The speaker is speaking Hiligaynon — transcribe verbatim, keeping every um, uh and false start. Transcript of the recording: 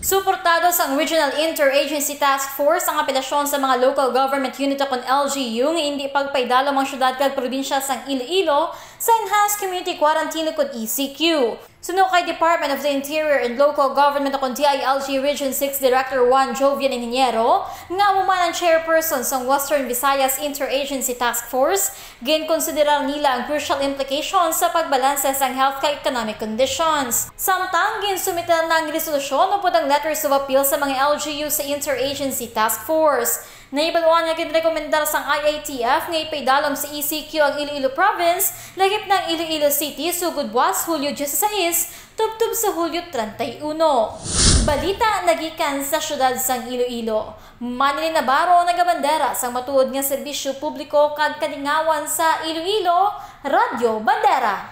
Suportado sang Regional Interagency Task Force ang apelasyon sa mga local government unit o kon L G U nga indi pagpaidalom ang syudad kag probinsya sang Iloilo sa Enhanced Community Quarantine o kon E C Q. Suno kay Department of the Interior and Local Government o kon D I L G Region six Director Juan Jovian Ingeniero, nga amo man ang chairperson sang Western Visayas Interagency Task Force, ginkonsiderar nila ang crucial implications sa pagbalanse sang health kag economic conditions. Samtang ginsumite na ang resolusyon upod ang letters of appeal sa mga L G U sa Interagency Task Force. Nahibaluan nga ginrekomendar sang I A T F nga ipaidalom sa E C Q ang Iloilo Province, lakip na ang Iloilo City, sugod buas Hulyo dieciséis, tubtob sa Hulyo treinta y uno. Balita nagikan sa siyudad sang Iloilo. Manilyn Navarro nagabandera sang matuod nga serbisyo publiko kag kalingawan sa Iloilo, Radyo Bandera.